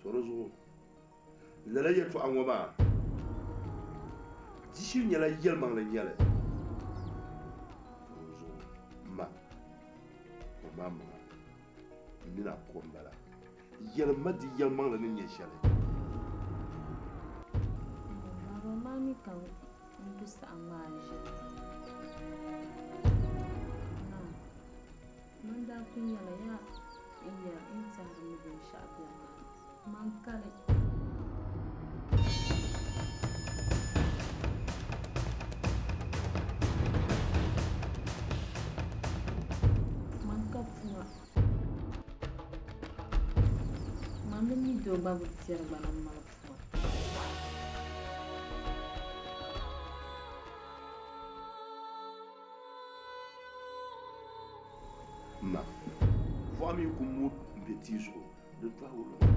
So di zuɣu lala yɛltɔɣa ŋɔ maa di shiri nyɛla yɛlimaŋli n-nyɛ li. Di zuɣu ma, o maŋmaŋa m mini a ko m-bala. Yɛlim ma di yɛlimaŋli ni nyɛ shɛli. Baba maa mi ka n ku saɣi ŋmaai ʒili. Naa, man daa kul nyɛla yaa n yɛri n tɛhiri ni binshɛɣu beni maa, man kali. Man ka pua. Man bi mi doo gba bi tɛri gba ni mali pua. Ma, vɔɣu mi ku mooi m-be tia zuɣu di tɔhigu luɣa.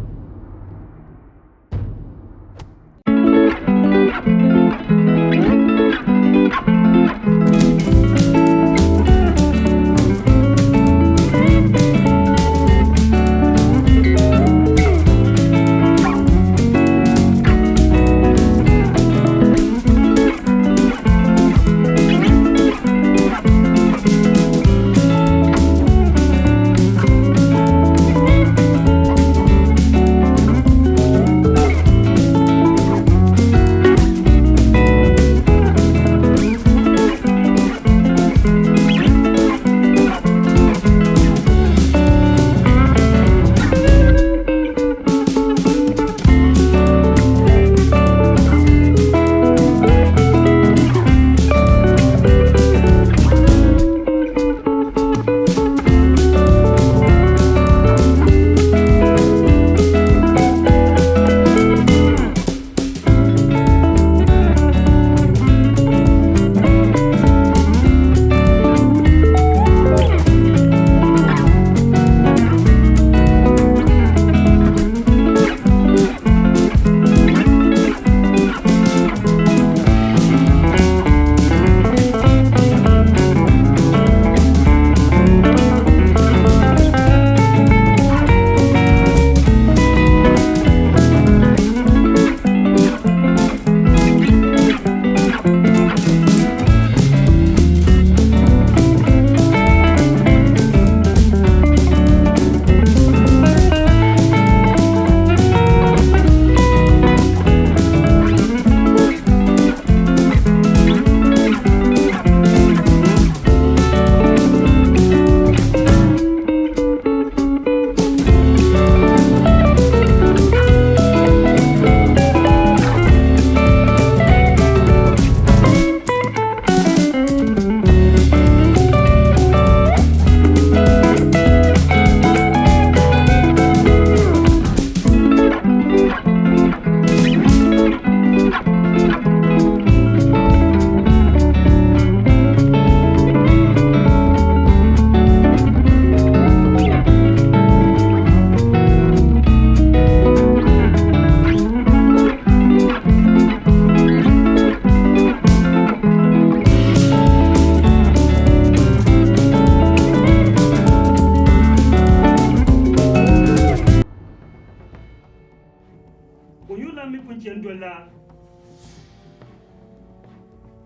Konyurilan mi pun chɛ n-dolila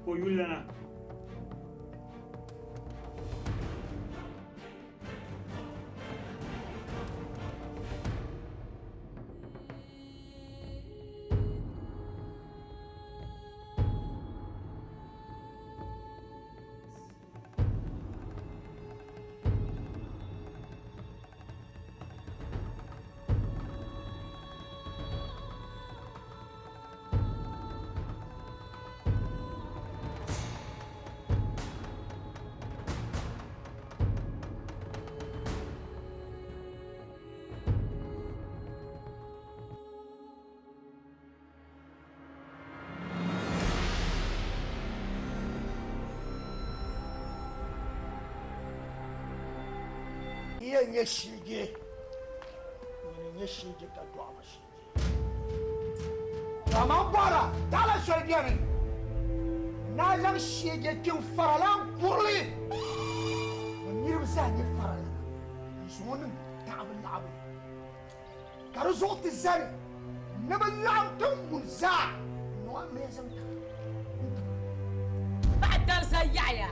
koyulilana. Yi yɛn nyɛ shiigi, nyini n-nyɛ shiigi ka dɔɣi ma shiigi. To amaa m bɔhira, taala soli beni ni a zaŋ shiigi kpiŋ faralan kurili ŋun niriba zaa nyɛ faralana n-zaŋ o niŋ taɣibu laɣibu ni, ka di zuɣu ti zani ni bɛ laɣim tiŋgbuni zaa n-niŋ amiliya zaŋ ti a n-ti ba. Paɣa dariza yaɣiya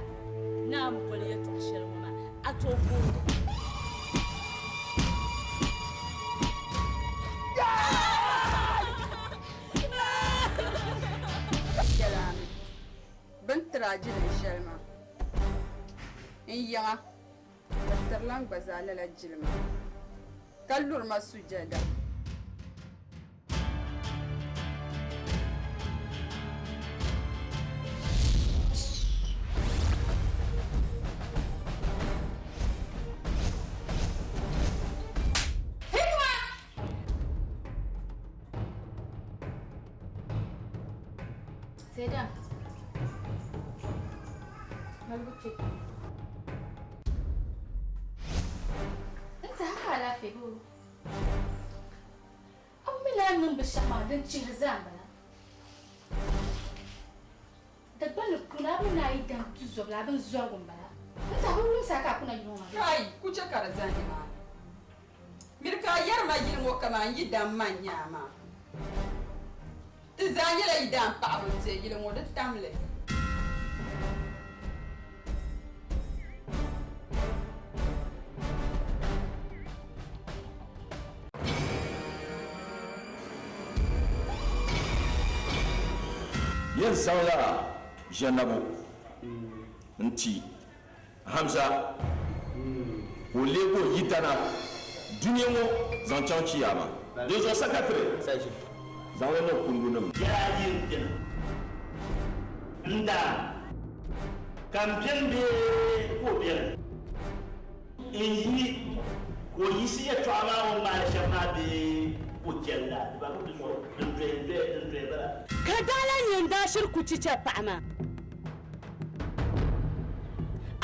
ni a ni boli yɛtɔɣ shɛli ŋɔ maa, a tooi booi li. Yɛli a mi, bɛ ni tiri a jilin shɛli maa, n yiŋa, bɛ tirila n gba zaa lala jilima, ka luri ma sujada. Zaidan. Malibu kpe. N tɛha ka alaafee bee? A bi mi ni a ni niŋ binshɛɣu maa din chihiri zaa m-bala. Dagbanli kuni a mi ni a yi daŋ ti zɔbila a binzɔrigu m-bala. N tɛha bi wumsi a ka a kuna yili ŋɔ maa. Kai, ku chɛ ka di zani nimaani. Miri ka a yɛri ma yili ŋɔ kaman yi daŋ ma n-nyɛ a maa. Ti zaa nyɛla yidaampaɣiba n-deei yili ŋɔ di tamli. Yɛn zaŋla ʒiɛnabu n-ti Hamza ka o leeg o yidana dunia ŋɔ zaŋ chaŋ Chiyaama. Dinzuɣu sakatiri zaŋ li niŋ kundunim. Yɛla ayi m-beni n-daa ka m beni bee ka o beni n-yi ka o yiɣisi yɛtɔɣa maa o ni maani shɛm maa bee o chɛli la, di ba bi zuɣu din doya n-doya din doya bala. Ka daa lahi nyɛ n daa shiri ku chicha paɣa maa.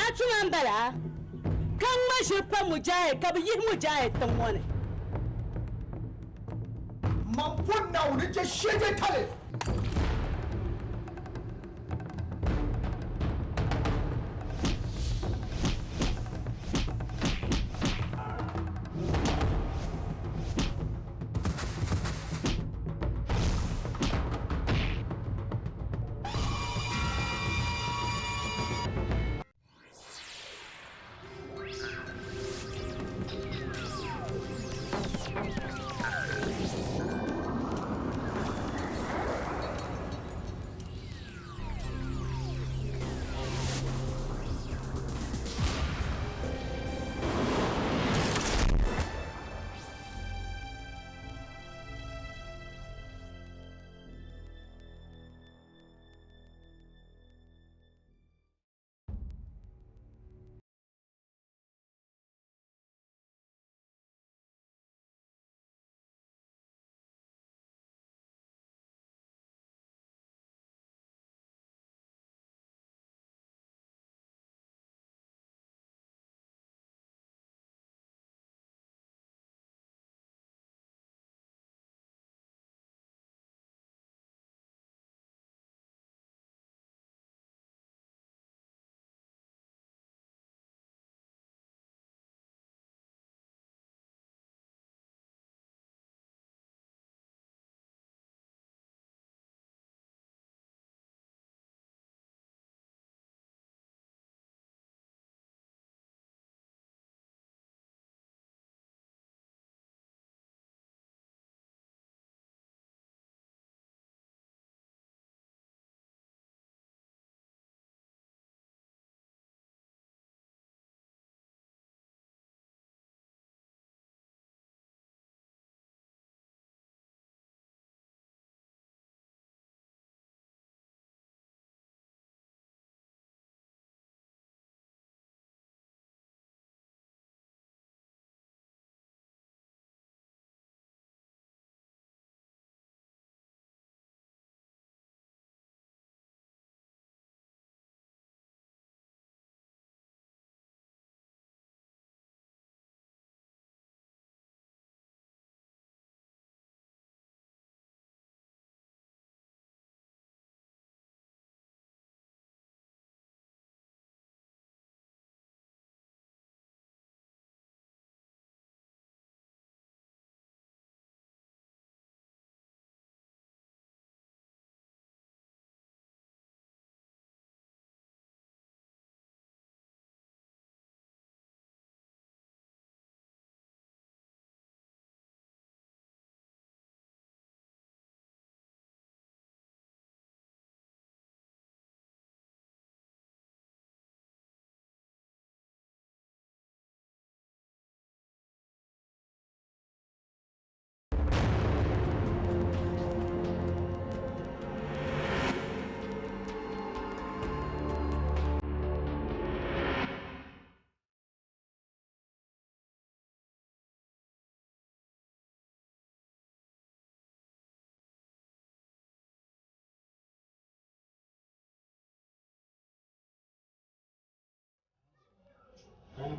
A tuma m-bala ka ŋma ʒiri pa Mujahid ka bɛ yihi Mujahid tiŋ ŋɔ ni. Man pun Naawuni je shɛjetali.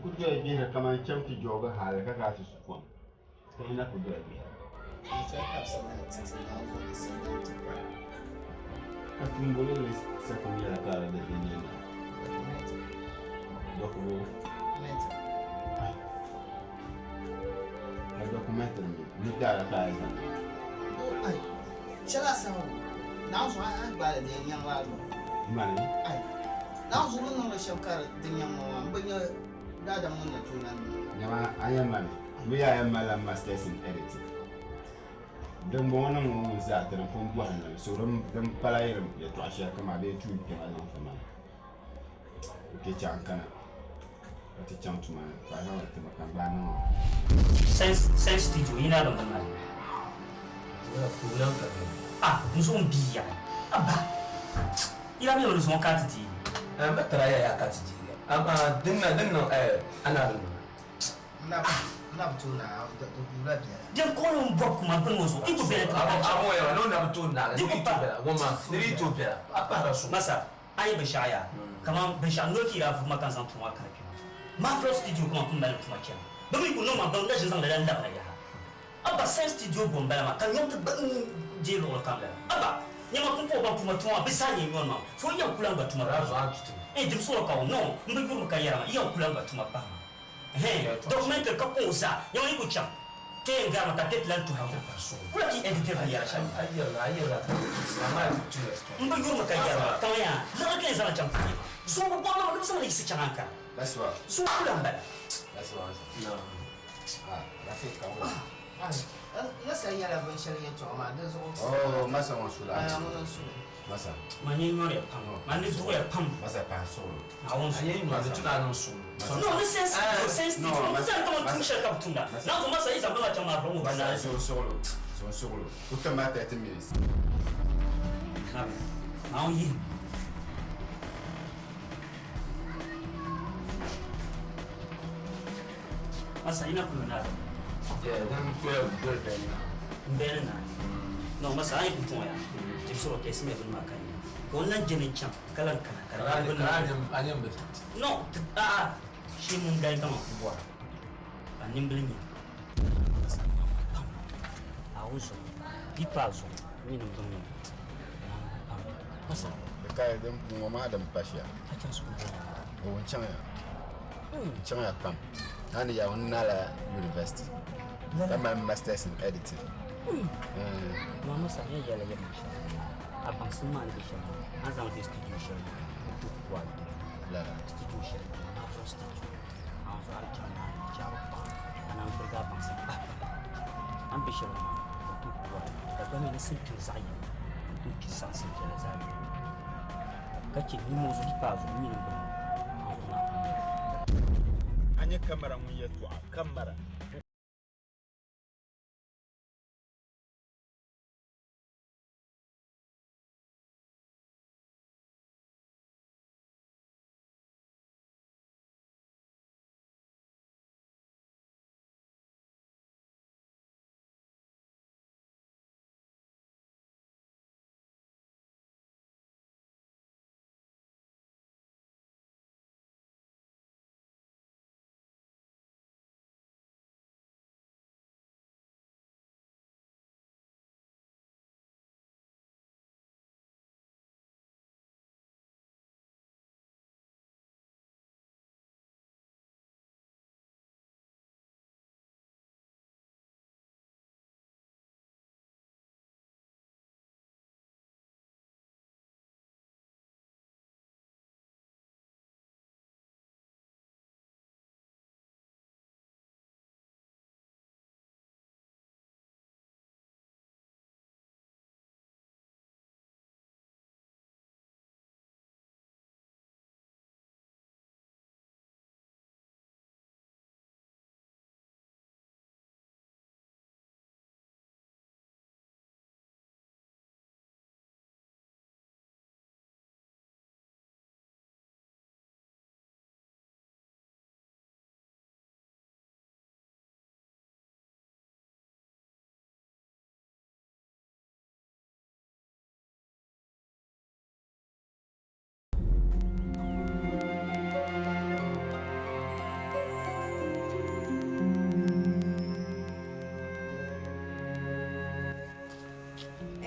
N ku doya gbihiri kaman chaŋ ti jɔgi hali ka kana ti su kom, ka yi na ku doya gbihira. Ka tuumbolilli sakum yɛla ka di di nyɛ na. Dɔkubu. A documentary mi, ni daara ka a yi zaŋ. Ai, chɛla saha Naawuni zuɣu a gbaali di yɛn nyaŋ maa zuɣu. Mani? Ai, Naawuni zuɣu ni niŋdi shɛm ka di nyaŋ ma maa, m bi nya daadam ŋun na tooi lan niŋ. Nyama, a yɛn mali, bɛ yaa yɛn malila masters in editing. Dimbɔŋɔ niŋ ŋɔ ŋun zaa ti ni pun bɔhim li mi, so din pala yiri yɛtɔɣ shɛli kaman bee tuun kpɛma zaŋ ti ma na. Ok, chaŋ kana ka ti chaŋ tuma ni ka a zaŋ li ti ma ka n gbaai niŋ li. Sense sense studio yi na din bi mali. Ah n zuɣu n bii yaɣi aba yi daa bɛ ni zuŋɔ ka ti deegi. N bi tira ya ya ka ti deegi amaa din na din niŋ eh a na bi niŋ. N na bi tooi naai di guula biɛla. Din kɔŋ n bɔbi kuma bini ŋɔ zuɣu yi ku bela ti A bɔ ya ni o na bi tooi naai ni bi tooi bela ŋɔ maa ni bi tooi bela a pahira so. Masa A yi binshɛɣu yaa, kaman binshɛɣu noli ka yi daa vuhi ma ka n zaŋ tuma maa kani kpe maa. Marvelous Studio kaman pun mali n tuma chana. Bɛ mi ku niŋ ma bɛ na ʒini zaŋ lala n-labina yaha. Abba, Sense Studio bo m-bala maa, ka nyom ti gba n-deei luɣili kam lala. Abba, nyama pumpɔŋɔ ban puma tuma maa, bɛ zaa nyɛ nyɔni maa. So yi yɛn ku lan gba tuma pahi maa. Eh, dim suɣiri ka o, no, m bi yurimi ka yɛra maa, yi yɛn ku lan gba tuma pahi maa. Ɛhɛn, documentary ka kɔŋ o zaa, nyama yi ku chaŋ. Kpe n garima ka kpe ti lan tuhi ŋɔ. Kula ti editor bi yɛra shɛm. M bi yurimi ka yɛri maa kaman yaa liɣiri ka yɛn zaŋ chaŋ ti deei maa. Zuŋ bi bɔri li maa ni bi zaŋ li yiɣisi chaŋ Ankara. Zuŋ kula m-bala. Man yi nyɔriya pam. Man ni duɣiya pam. Naawuni zuɣu. No, ni sensitive, sensitive. No, n zani kaman tuun shɛli ka bɛ tumda. Naawuni masa yi zaŋ bɛ maa chaŋ maa vuɣi ŋɔ ka naai. Naawuni yihim. Masa yi na kuli naai. N bɛni naai. No, masa a yi ku tuɣiya. Ti sɔrɔ kɛsi mɛ bini maa ka nya. Ka o lan je ni chaŋ ka lan kana ka di nyɛ bini No, a'a shi ŋun gali kaman bɔra ka nimbili nya pam a o zuɣu yi pa a zuɣu mini bini pam masa. Di kaya din ŋɔ maa din pa shɛli. A chaŋ sukuu bɔŋɔ? O n chaŋ ya. N chaŋ ya pam. A ni ya n naala university ka mali masters in editing. Maa masa n yɛn yɛli ya binshɛli a baŋsim maa ni be shɛm maa a ni zaŋ li be studio shɛli maa n tooi ku a doli Lala. Studio shɛli Afro studio a ni zuɣu a ni chaŋ maa ni chɛ a bi paɣi a naan birigi a baŋsim pahi pahi a ni be shɛli ŋɔ maa ka tooi ku a doli ka gba mi ni sinpini zaɣ yini n tooi kpi saɣisim viɛla zaa yoli ka chɛ nimmoo zuɣu yi paai zuɣu m mi ni bini ŋɔ a zuɣu maa n nyɛli. A nyɛ kamara ŋun yɛltɔɣa kamara.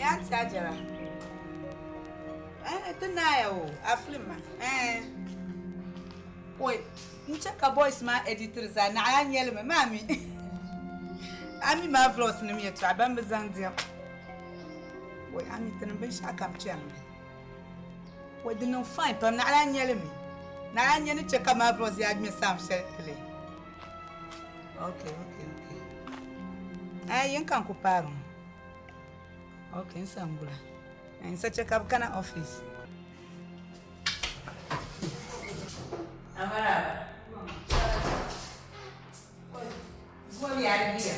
Ya ti ajara. Eh, ti naaya o, a film ma. Eh. Oi, n che ka boys maa editor zaa naɣ ya nyɛli mi maa mi. A mi maa vlogs nim yɛltɔɣa ban bi zaŋ diɛm. Oi, a mi ti niŋ binshɛɣu kam chɛrimi. Oi, di niŋ fine pam naɣ ya nyɛli mi. Naɣ ya nyɛ ni che ka maa vlogs yaa ŋmɛ sound shɛli play. Okay, okay, okay. Eh, yin ka n ku paari ŋɔ. Okay, n san gula. N sa che ka bi kana office. Amara. Zuwa ya biya.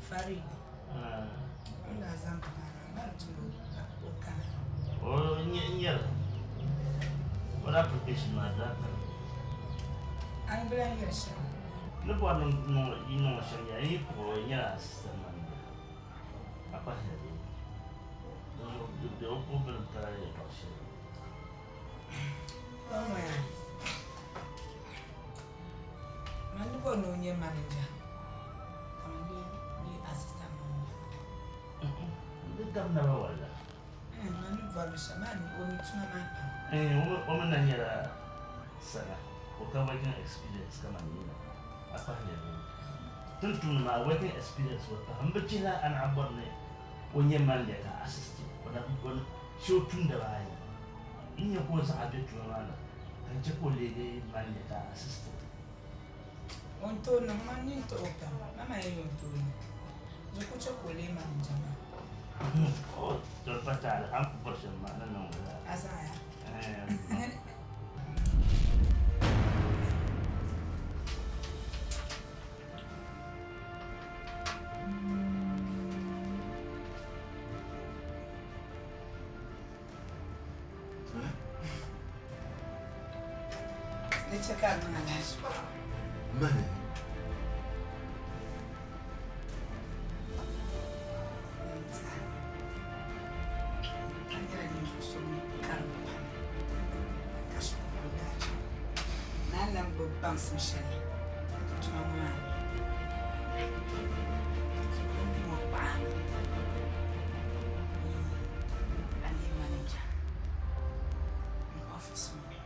Farid. N daa zaŋ kamara maa tiri o kana. O nyɛla o application maa daa tiri. A ni bi lan yɛli shɛli. Ni bɔri ni yi niŋ shɛm nyɛla yi kpuɣi o nyɛla assistant manager a kpahila bee o kpuɣi bini tara yɛltɔɣa shɛli. O ŋmaya. Man ni bɔri ni o nyɛ manager ka man ni assistant manager. Di gab naba walla. Man ni bɔri mi shɛm maa ni o mi tuma maa pam. O mi na nyɛla sana o ka working experience kaman nina a kpahila bee. Tin tumdi maa working experience o pahi n bi chihila a naɣ bɔri ni o nyɛ manager ka assist o na shi o tumda maa yi n nyɛ ka o zaɣa be tuma maa ni ka n che ka o leegi manager ka assist o. O ni tooi niŋ man nini ti o pam mama yɛli o ni tooi niŋ di ku che ka o leei manager maa. O to pa taali a ni ku bɔri shɛm maa ni niŋ o zaa. A zaɣa ya? Di che ka a niŋ alahichi. Mani. A nyɛla ninvuɣ so ŋun karim pam ka shikuru daa chaŋ. Naa lan gbubi baŋsim shɛli tuma ŋɔ maa ni. Ŋɔ kpaɣa ni a leei manager n office ŋɔ ni.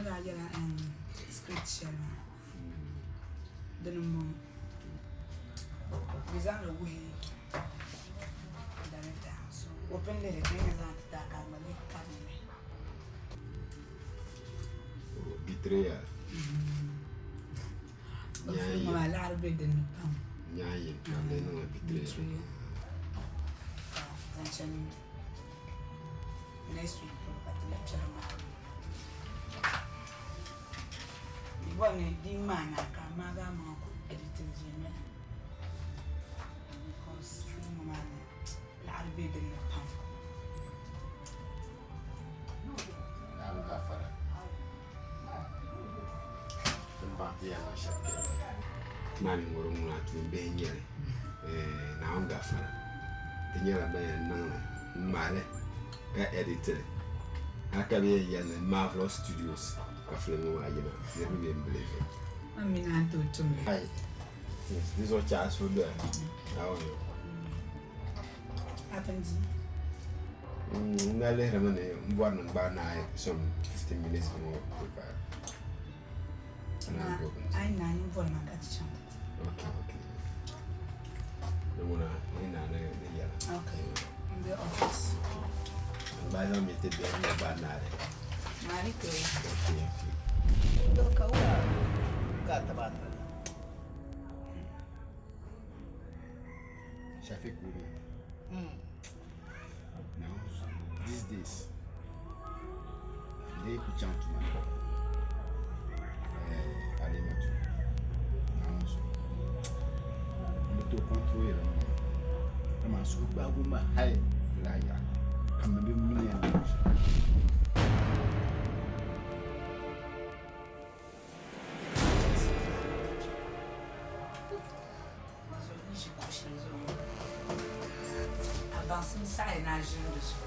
daa yɛla script shɛli maa dini m-bɔŋɔ bɛ zaŋ li wuhi director so o pun lihili ka yɛn zaŋ ti a ka a gba lihi karim li. Betrayal. O filim maa laɣiri be din ni pam. Nyaanyi ka bɛ niŋ li betrayal. Zaŋ chani next week polo ka ti lahi kpɛri maa. Di bɔri ni di ŋmaai na ka a maagi a maŋa ku edit li viɛnyɛla because filim maa ni laɣiri be din ni pam. Naawuni gaafara. Ti ni baŋ ti yɛn niŋ shɛm kpɛri. Ti maa mi ŋɔ din ŋuna tuumbihi n-nyɛ li. Naawuni gaafara. Ti nyɛla ban yɛn niŋ li n-ŋmaai li ka edit li. Hali ka bɛ yɛn yɛli ni Marvelous Studios ka filim ŋɔ maa yina, niriba mi m-believe. Man mi naan tooi tum li. Ai, di zuɣu chɛ a suhu doya. Naawuni yo. A pun di? N na lihirimi ni m bɔri ni n gbaai naai some 15 minutes ŋɔ ka naan go bindi. A yi naai n bɔri ma ka ti chaŋ ti di. Okay, okay. Ni ŋuna ni naai ni di yɛla. Okay, n be office. N gbaai zaŋ mi ti bihi n gbaai naai li. Naai ti. Okay, okay. Ka wula ka a taba a tali? Shafiq Wumi. Now, these days, n dee ku chaŋ tuma ni Alimatu, Naawuni zuɣu, n bi tooi control n maŋa dama n suhu gbahigu maa hali di lahi yaɣi ka m mi bi mi ni yɛn niŋ shɛm. Ʒi kuɣu shɛli zuɣu ŋɔ a baŋsim saɣi ni a ʒini di zuɣu.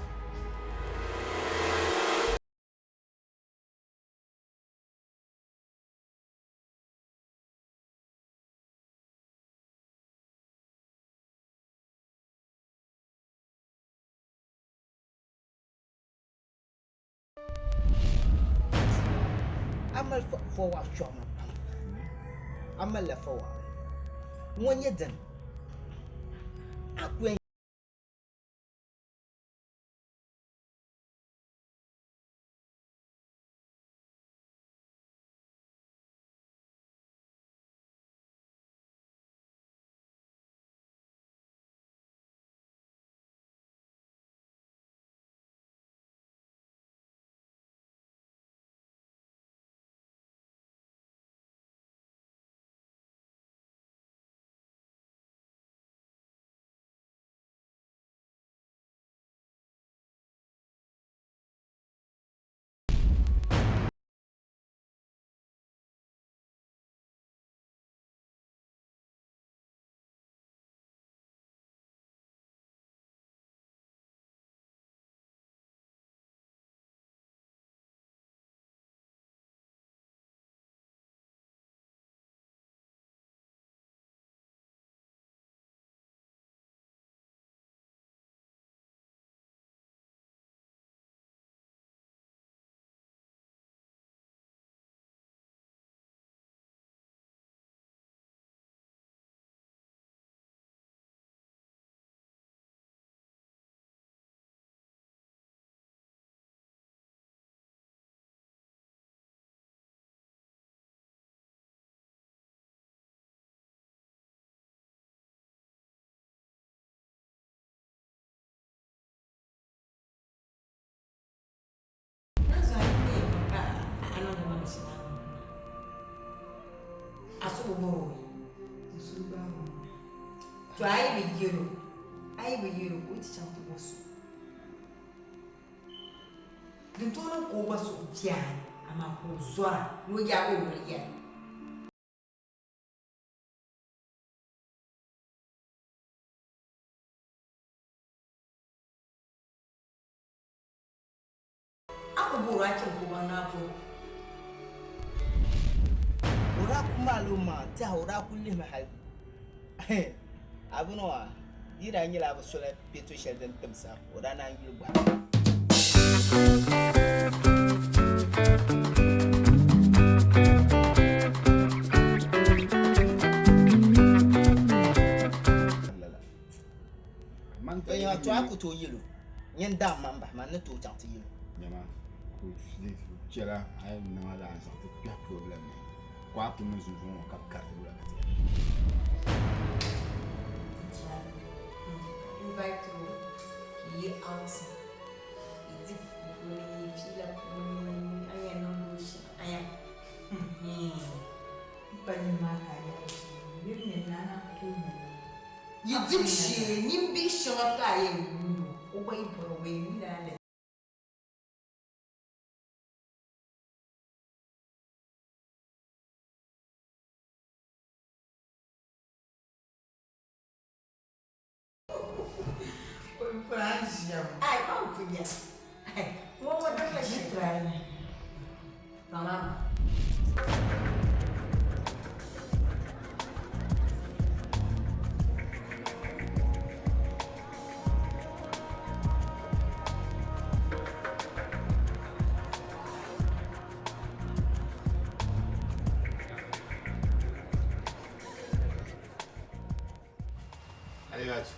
A mali fɔwaɣu chuɣu maa pam. A malila fɔwaɣu. Ŋɔ n-nyɛ dini? A ku yɛn To a yi bi yɛlo a yi bi yɛlo ka o ti chaŋ ti bo so din tooi niŋ ka o gba suhu biɛhi amaa ka o zɔra ni o yaagi o noli yɛli. A ku boori a chaŋ ka o baŋ ni a bɔri o. O daa ku maali o maŋa n-tɛha o daa kuli lihimi hali a bini maa di yi daa nyɛla a bi sola peto shɛli din timsa o daa naan yuli gbahi. tooi yɛl o, Nyin daam ma m-bahi ma, n ni tooi chaŋ ti yɛl o. Nyama, ka o chɛla a yi niŋ a laa n-zaŋ ti kpɛhi problem ni, ka a pun niŋ zunzuŋ ŋɔ ka bɛ kariti wula ka ti yɛli. Invite o ka yi outing, yi di puuni, yi fiila puuni, a ni yɛn niŋdi o shɛm, a nya. M pa nini maa ka a yɛli shɛm, niri nyɛ naa na ku tooi nya li. Yi dibu shee, nimbihi shɛŋa ka a yɛn yuuni o, o gba yi bɔri o yɛn yuuni a la. Ai, ba mu kunya. Ai, ŋɔ ŋɔ din ka shɛli. Tamam. Alimatu.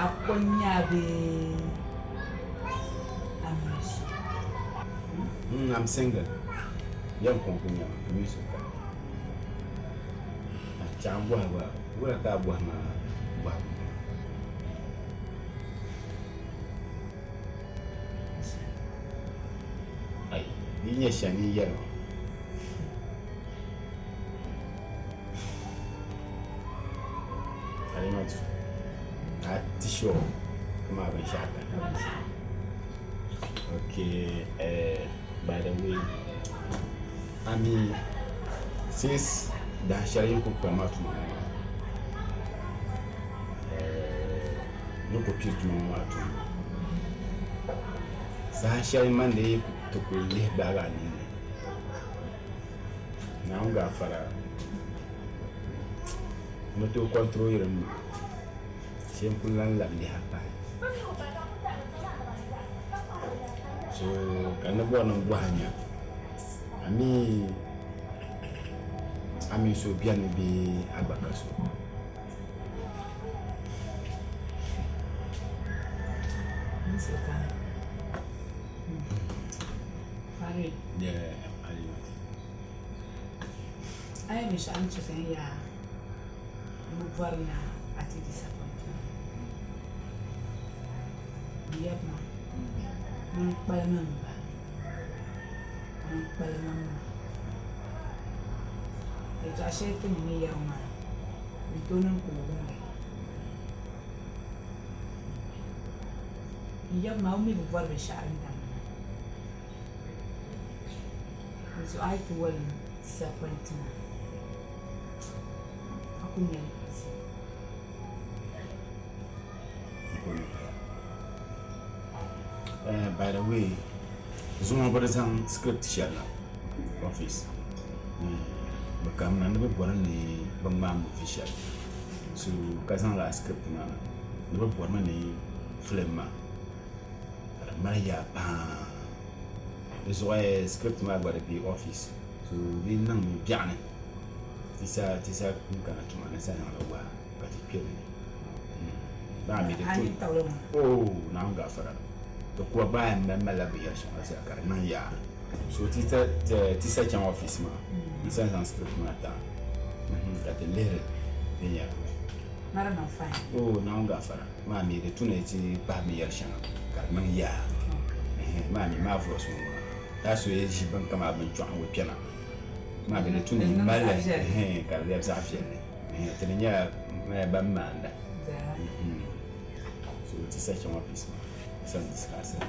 A ko nya bee a mini so? I'm single. Yɛm kɔŋ ku nyɛma, n mini so ka. A chaŋ bɔhi gba, wula ka a bɔhi ma bɔhigu ŋɔ? Ai, di yi nyɛ shɛm yi yɛli ma. Halimatu, a ti sure kaman binshɛɣu kani. Okay, by the way, A mi since dahin shɛli yi ni kuli kpalim maa tuma ŋɔ maa, ni kuli pili tuma ŋɔ maa tumbu, saha shɛli man dii ti kuli lihi gbaagi a ninni, Naawuni gaafara, n bi tooi control m maŋa shee n kuli lan labi lihi a pahi. So ka n ni bɔri ni n bɔhi a nya, a mi a mini so beni bee a gba ka so? Yeah, Halima. A yi binshɛɣu ni chɛ ka n yaa n bi bɔri ni a ti disappoint ma. N yɛri ma ŋun kpalim m ba, ŋun kpalim m ma. Yɛtɔɣ shɛli ti mi ni yɛri o maa, di tooi niŋ ka o wum li. N yɛri ma o mi bi bɔri binshɛɣu din damdi ma. Di zuɣu a yi ti wali disappoint ma, a ku nya li easy. By the way, zuŋɔ bi di zaŋ script shɛli na office bi kamina ni bi bɔri ni bi ŋmaai movie shɛli so ka zaŋ lala script maa na ni bi bɔrimi ni film maa ka di mali yaa pam di zuɣu script maa gba di be office so di niŋmi biɛɣuni ti sa kana tuma ni sa niŋli wahi ka ti kpe di ni maa mi di A ni tabili ŋɔ? Oh, Naawuni gaafara. Di kuwa gba yɛn mali malila binyɛr shɛŋa zaa ka di niŋ yaa. So ti sa chaŋ office maa n sa zaŋ script maa ti a ka ti lihiri viɛnyɛliŋga. Ma di niŋ fine. Oh, Naawuni gaafara. Maa mi di tu ni ti pahi binyɛr shɛŋa ka di niŋ yaa. Maa mi marvelous ŋɔ ŋuna. Daa so yi ʒi bini kamani binchɔɣu ŋɔ kpɛna. Maa mi di tu ni mali li ka di lɛbi zaɣ viɛlli. Ti di nyɛla ban maanda. So ti sa chaŋ office maa n sa discuss li.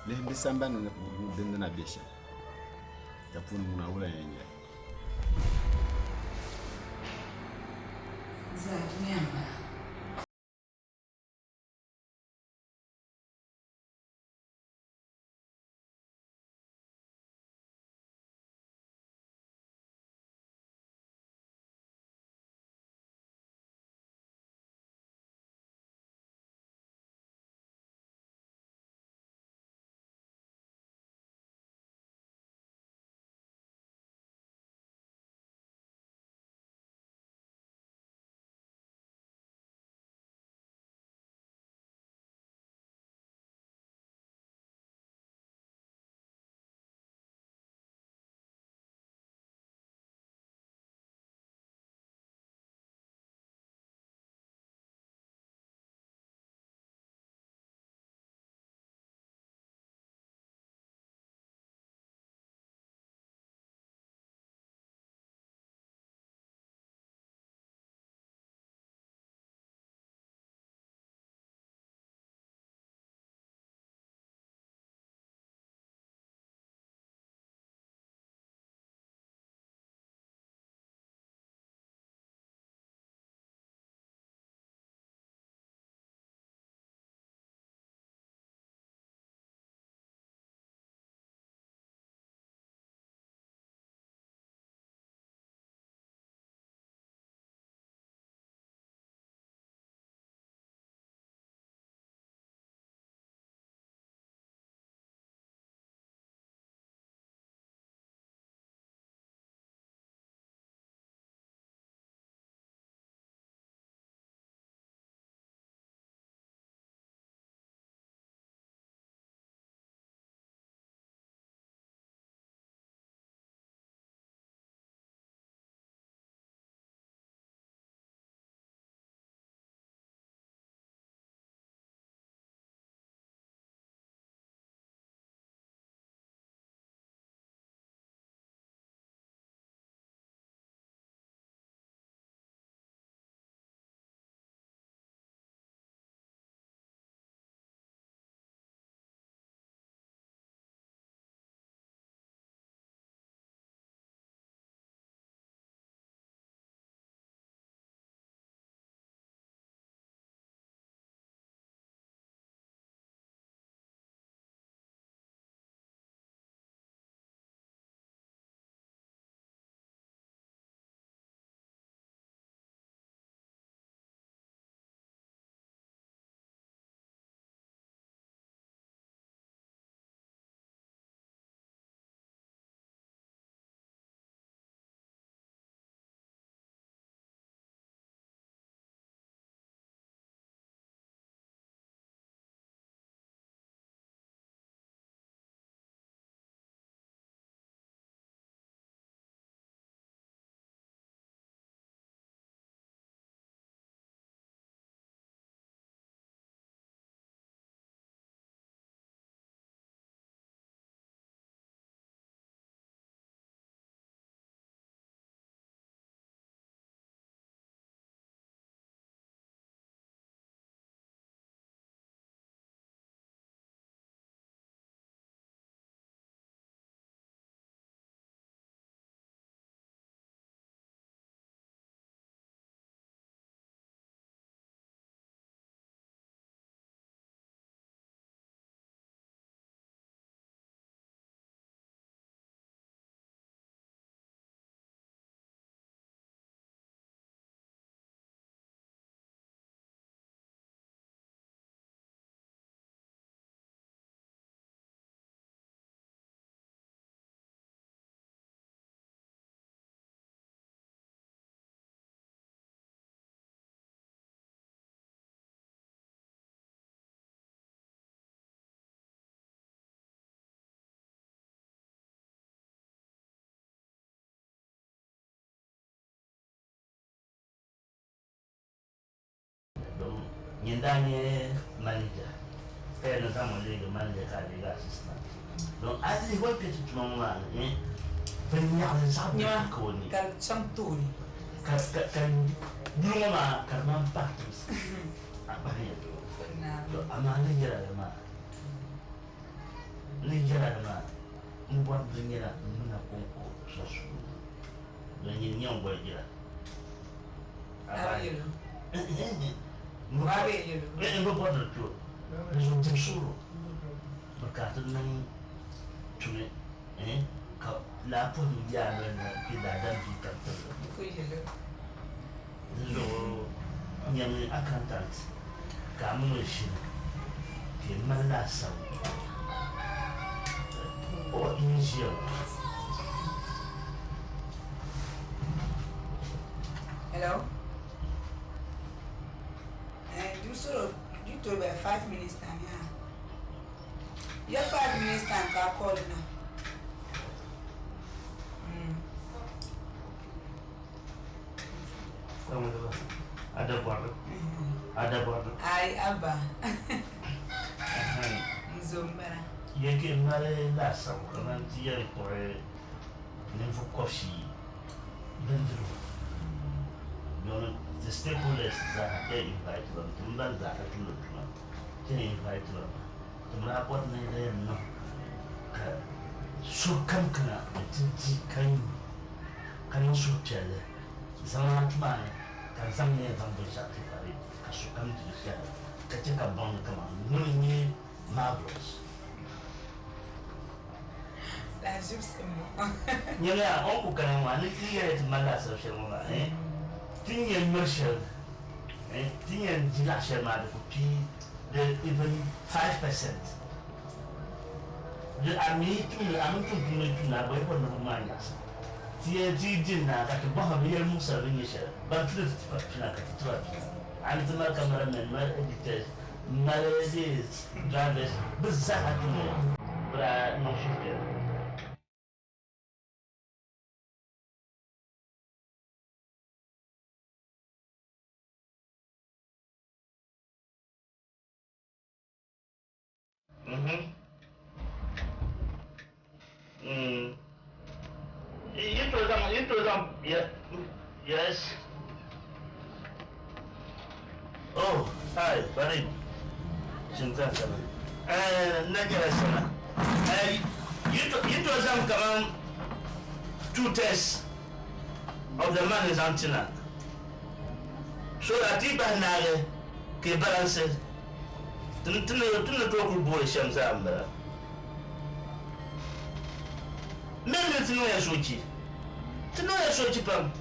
Lihi di sambani ni din ni na be shɛm ka puuni ŋuna wula yɛn nyɛ li. Zaa dunia m-bala. Nyini daa nyɛ manager ka yɛli ni zaŋ ma leegi manager ka a leegi assistant. Don a lihi o ni kpe ti tuma ŋɔ maa ni, eh, viɛnyɛɣili zaɣ biɛɣu ka o ni. Ka di chaŋ tooni. Ka, ka, ka yuli ŋɔ maa ka di man pahi timsi a kpahi yɛltɔɣa. To amaa ni yɛla li maa, ni yɛla li maa, m bɔri binyɛra m mina kɔŋko sunsuuni. Don nyini nyɛ n goli jira. A bi yɛl o. A bi yɛl o. N bi bɔri ni to. Di zuɣu dim suhuri bi ka ti niŋ tumi ka laa pɔhim yaa noli na kpe daadam bia kam tibili. Di ku yɛl o. Di zuɣu nyami accountant ka a mini o ʒini ka yi mali laasabu o yi ʒiya ŋɔ. Hello? Eh, do so you told by 5 minutes time, yeah. Yeah, 5 minutes time, ka call now. Ada bɔrili. Ada bɔrili. Ai, Abba. Nzo mbara. Yake mali laasabu kamani ti yɛn kpuɣi ninvuɣ kɔbisi bindirigu domin the stakeholders zaa ka invite ba ti ban zaa ka tumdi tuma ti invite ba ti mali bɔri ni di yɛn niŋ ka sokam kana ni ti di ka nyu ka niŋ suhupiɛlli zaŋ tuma ni ka zaŋ ni yɛn zaŋ binshɛɣu ti pari ka sokam di shɛli ka chɛ ka baŋ ni kaman ŋuni n-nyɛ marvelous. La jibsimu. Nyɛla o ni ku kana ŋɔ a ni ti yɛli ti mali laasabu shɛli ŋɔ maa eh, ti ni yɛn ŋmiri shɛli eh, ti ni yɛn di laɣ shɛli maa di ku pii di even 5%. Di a mi tumdi a mini tumtumdi ni tumdi a gba yi bɔri ni bɛ maa nyaɣisi ti yɛn ti yi di n-naai ka ti bɔhiri bɛ yɛli muɣisiri bɛ ni nyɛ shɛli ban tuuli ti tiba pina ka ti tiba pina a ni ti mali cameramen mali editors mali drivers bɛ zaa tumdi bɛ daa niŋ suhupiɛlli. Yi to zaŋ, yi to zaŋ, yes. Oh, hi, Farid. Shinkan sana. Eh, na nyɛla sana. Eh, yi to, yi to zaŋ kaman two thirds of the money zaŋ tina. So that ti bahi naagi ka yi balance ti ni ti ni tooi kuli booli shɛm zaa m-bala. Mɛ mini ti niŋya soochi. Ti niŋya soochi pam.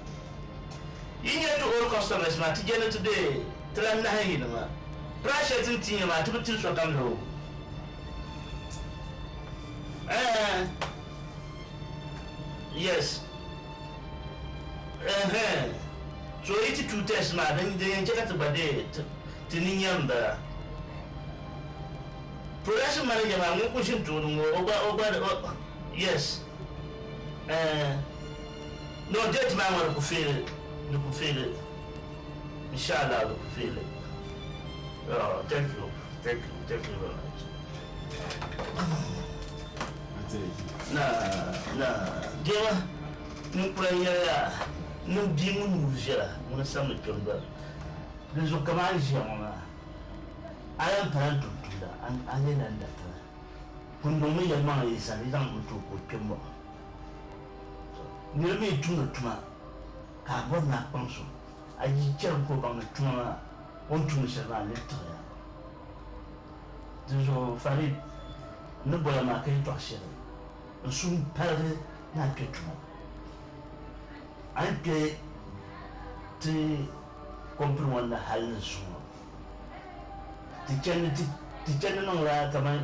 Yi nya ti old customers maa, ti je ni ti be ti lan nahi yi nima. Price shɛli ti ni ti ya maa, ti bi tiri sokam loo. Eh, yes. Eh, so yi ti two test maa, din yɛn chɛ ka ti gba deei ti ni nya m-bala. Production manager maa ŋun kuli ʒini tooni ŋɔ, o gba, o gba, yes. Eh, no, date maa ŋɔ di ku fail, di ku fail. Inshallah, di ku fail. Oh, thank you, thank you, thank you very much. Na, na, dema, n kula yɛliya ni bia ŋun nuu viɛla ŋuni samdi kpɛm gba. Di zuɣu kaman a ni ʒiya ŋɔ maa, a lan pala n tumtumda, a leela n datana. Kunduŋ mi yɛlimaŋli yi sani, yi zaŋ n ti o ka o kpe mɔɣu. Niriba yi tumdi tuma ka a bɔri ni a kpaŋs o, a yi chɛri ka o baŋ ni tuma maa o ni tumdi shɛli maa ni tiɣi ya. Dinzuɣu Farid, n ni boli a maa ka yɛtɔɣ shɛli, n suhu m-paligi ni a kpe tuma. A ni kpe ti kɔmpini ŋɔ ni hal ni zuŋɔ. Ti chandi niŋla kaman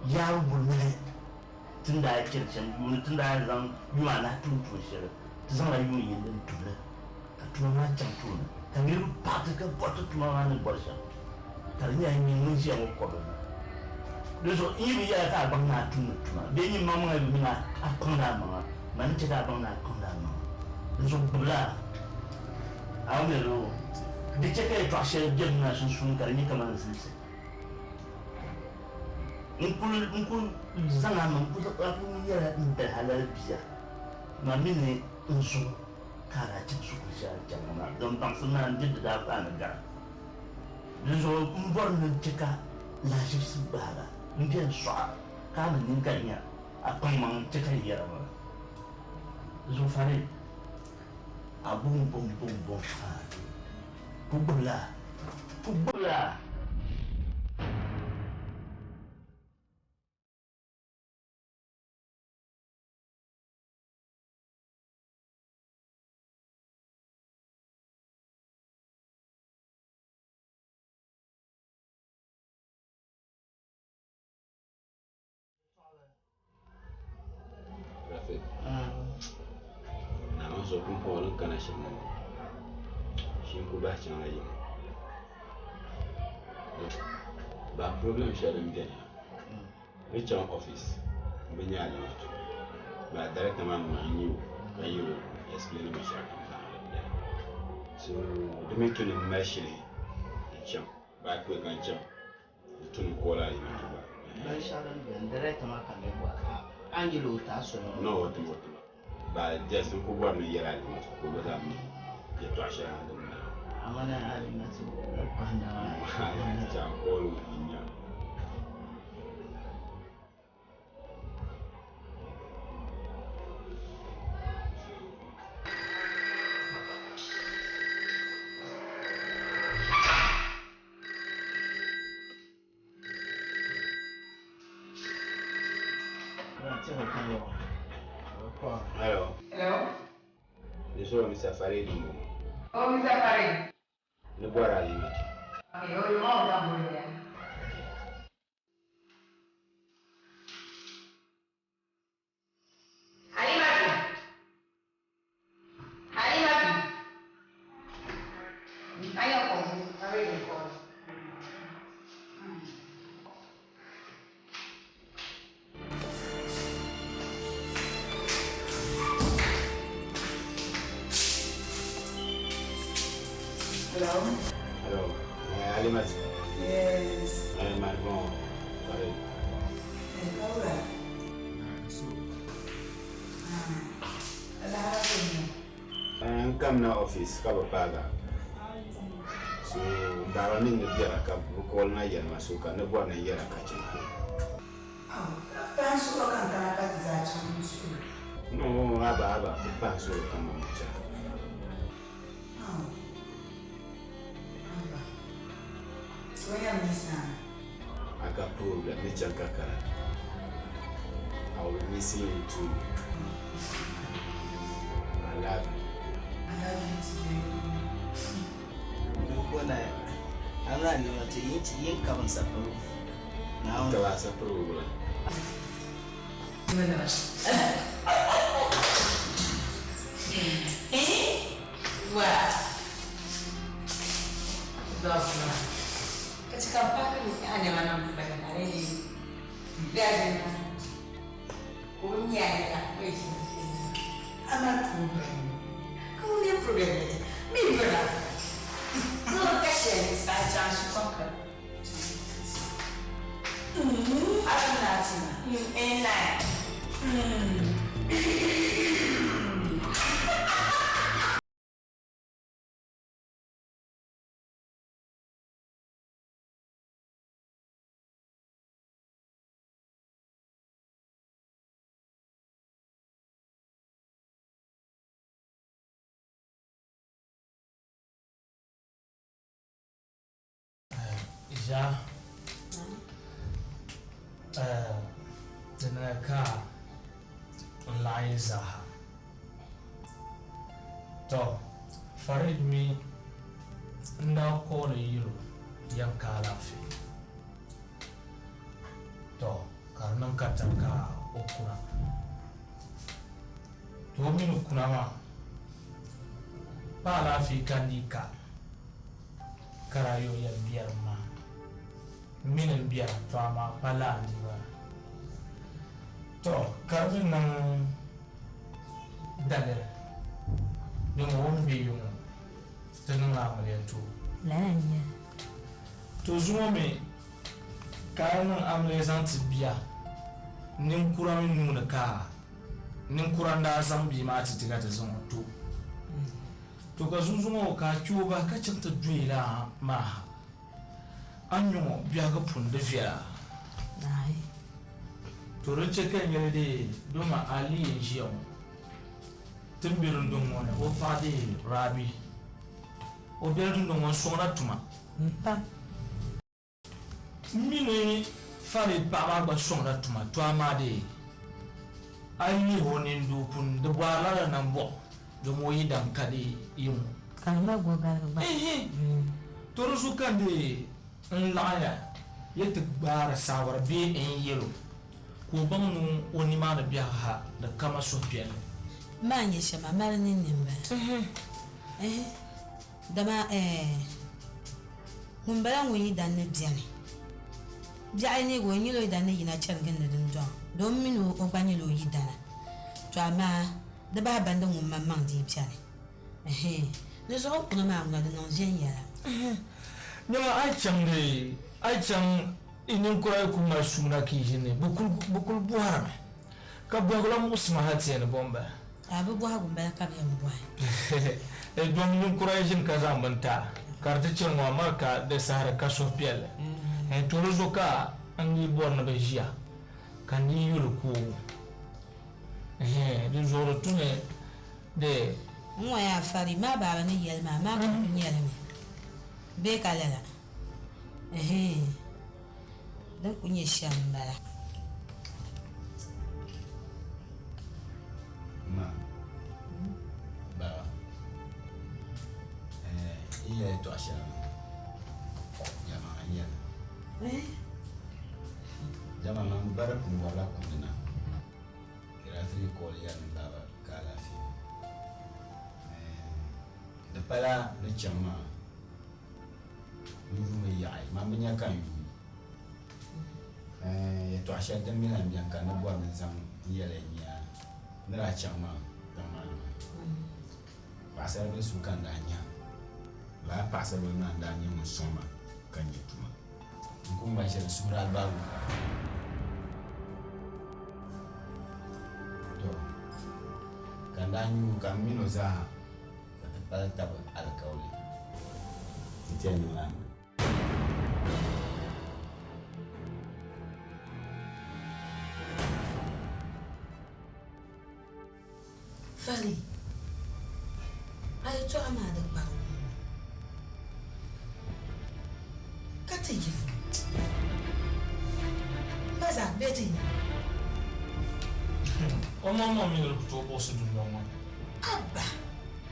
yaabu bunahi ti ni daa chani shɛm yuuni ti ni daa zaŋ yuma anahi tum tuun shɛli, ti zaŋla yuun yini din tum li ka tuma maa chaŋ tooni ka niriba paɣi ti ka bɔri ti tuma maa ni bɔri shɛm ka di nyɛla nyin ŋun ʒiya ŋɔ kɔbili maa. Di zuɣu n yi bi yɛla ka a baŋ ni a tumdi tuma bee nyin maŋmaŋa yi bi mi ni a kpaŋdi a maŋa, mani n-chɛ ka a baŋ ni a kpaŋdi a maŋa. Di zuɣu gbibila a o mi di Di chɛ ka yɛtɔɣ shɛli be m mini a sunsuuni ka di nyɛ kaman zilisi. N kul n kul zaŋ a mi, a kul nyɛla m bɛli halali bia. Man mi ni n zuɣu ka a daa chaŋ shikuru shɛli a ni chaŋ ŋɔ maa, din baŋsim maa n-di di daa gbaai mi gari. Dinzuɣu m bɔri ni n chɛ ka lahaʒibisi gbaag a m-beni sɔɣ a, ka a mi nini ka nya a kpaŋmaŋ n-chɛ ka yi yɛra maa. Dinzuɣu Farid, a bom bom bom bom haa ku gbibila a, ku gbibila a. Rafi, Naawuni zuɣu pumpɔŋɔ din kana shɛm ŋɔ, shee n-ku bahi chaŋla yiŋa. Ba problem shɛli din beni ha, ni chaŋ office m-bi nya Alimatu, ba director maa ŋuna n-nyɛ o ka yɛl o explain binshɛɣu kam zaa din beni. So di mi tu ni m mali shili n-chaŋ, ba kpe ka n chaŋ. Di tu ni call Alimatu gba. Binshɛɣu din beni, director maa ka mi bɔri a, a ni yɛl o ti a soli ŋɔ. No, o tima o tima. Ba just n ku bɔri ni n yɛli Alimatu ka o gba zaa mi yɛtɔɣ shɛli na din bala. A mini Alimatu kɔhinda maa. Alimatu chaŋ n call o n-nya. Hello. Hello. This one Mr. Farid m-bɔŋɔ. Oh, Mr. Farid. Ni bɔri Alimatu. Okay, oh, your mom is on board. Halimatu. Halimatu. Ayo ko, Farid ko. Hello? Hello. Halimatu. Yes. Man bɔŋɔ. Farid. Laura. N kamina office ka bi paaga. So baaba mi ni biɛla ka bi call na yɛli ma so ka ni bɔri ni n yɛla ka chaŋ. Pahi suɣulo ka n kana ka ti zaa chaŋ n suhu. No, haba haba, bi pahi suɣulo ka ma mi chaŋ. Haba. So yɛn mi saana. I got problem, ni chaŋ ka kana. I will be missing you too. I love you. I love you too, baby. Ko na amina Alimatu yin kabin sapiro. Naawuni. Kaba sapiro wula. Eh? Wa. Lovely. Katika mpaka ni ane mana mfanya alele. Gazi. Unyanya wewe. Ama problem. Come problem? Mi bra. No kashe ni sa chance konka. Afinati. Ena. Ja di niŋya ka n laɣim yi zaaha. To, Farid mi n daa kooli yɛl o yɛm ka alaafee. To, ka di niŋ katiŋ ka o kuna. To, o mi ni kuna maa, pa alaafee ka n dii ka, ka daa yɛl o yɛm biɛrim maa. M mi ni m biɛrim, to amaa pa laa n-dii bala. To, ka di mi niŋ daliri ni ŋɔ o ni be yi ŋɔ ti niŋla amiliya ti o. Lala n-nyɛ li. To zuŋɔ mi ka a niŋ amiliya zaŋ ti bia ninkura mi nuu ni ka ninkura n-daa zaŋ bia maa ti ti ka ti zaŋ o to. To ka zuŋzuŋɔ ka a kpe o bahi ka chaŋ ti doyi laa maa ha. A ni nyɛ ŋɔ biɛhigu pun di viɛla. To di chɛ ka n yɛli dee doma Ali n-ʒiya ŋɔ. Ti ni be dundɔŋ ŋɔ ni o paɣa dee Rabi. O bela dundɔŋ ŋɔ n-sɔŋda tuma. Pam. M mi ni Farid paɣa maa gba sɔŋda tuma, to amaa dee a yi lihi o nindoo pun di bɔrila di nambɔɣu domi o yidan ka di yi ŋɔ. Ka di mali gɔgaligi gba. Ehe! To di zuɣu ka n dee n laɣinya yi ti gbaari saawara bee n yɛl o ka o baŋ ni o nimaani biɛhigu ha di kama suhupiɛlli. M maa nyɛ shɛm a mali ninni m-bala. Ehe! Dama ɛɛh, ŋumbala ŋun yidan ni beni. Biɛɣu neegi o nyɛla o yidan ni yina chani gindi dundɔŋ, doo m mini o gba nyɛla o yidana. To amaa di bahi bandi ŋun maŋmaŋ dii beni. Ɛhɛn, di zuɣu n kuna maa ŋuna di niŋ viɛnyɛla. Ɛhɛn, nyama a yi chaŋ di, a yi chaŋ yi ninkura yi kuli mali suuna ka yi ʒini ni, bɛ kuli, bɛ kuli bɔhirimi, ka bɔhigu la muɣisi ma hali ti yɛn ni bɔ m-bala. A bi bɔhigu m-bala ka bɛ yɛn bɔhi. Ɛhɛn, dom ninkura yi ʒini ka zaŋ bini ti a, ka di ti chani ŋɔ, amari ka di sahiri ka suhupiɛlli. Ɛhɛn, to di zuɣu ka n dii bɔri ni bɛ ʒiya, ka n dii yuli ku o. Ɛhɛn, di zuɣu di tu ni di. N ŋɔ yaa fari maa baaba ni yɛli maa, maa ka ku nyɛli mi bee ka lala? Ɛhɛn, din ku nyɛ shɛm m-bala. Ma, baba, ɛɛ yi yɛli yɛltɔɣa shɛli maa, jama n nyɛli. Dama man bari pun bɔrila kundi na. Ka daa ti call yɛli ni baaba ka alaafee. Di pala ni chaŋ maa n yuumi yaɣi, man bi nya ka n yuui. Yɛtɔɣa shɛli din mi lahi beni ka n ni bɔri ni n zaŋ n yɛli n-nya ni daa chaŋ maa tiŋ maa ni maa. Paɣisaribila so ka n daa nya, lala paɣisaribila maa n-daa nyɛ ŋun sɔŋ ma ka nya tuma. N ku ŋmani shɛli n suhuri alibarigu pam. To, ka n daa nyu ka m min o zaaha ka ti pali tab alikauli nti yɛn niŋ lala. Fari, a yɛtɔɣa maa di kpari ŋ-ŋɔ ka ti yi m ba zaa bee ti yi. O maŋmaŋ mi ni di ku tooi buɣisi dundɔŋ ŋɔ ni. Abba!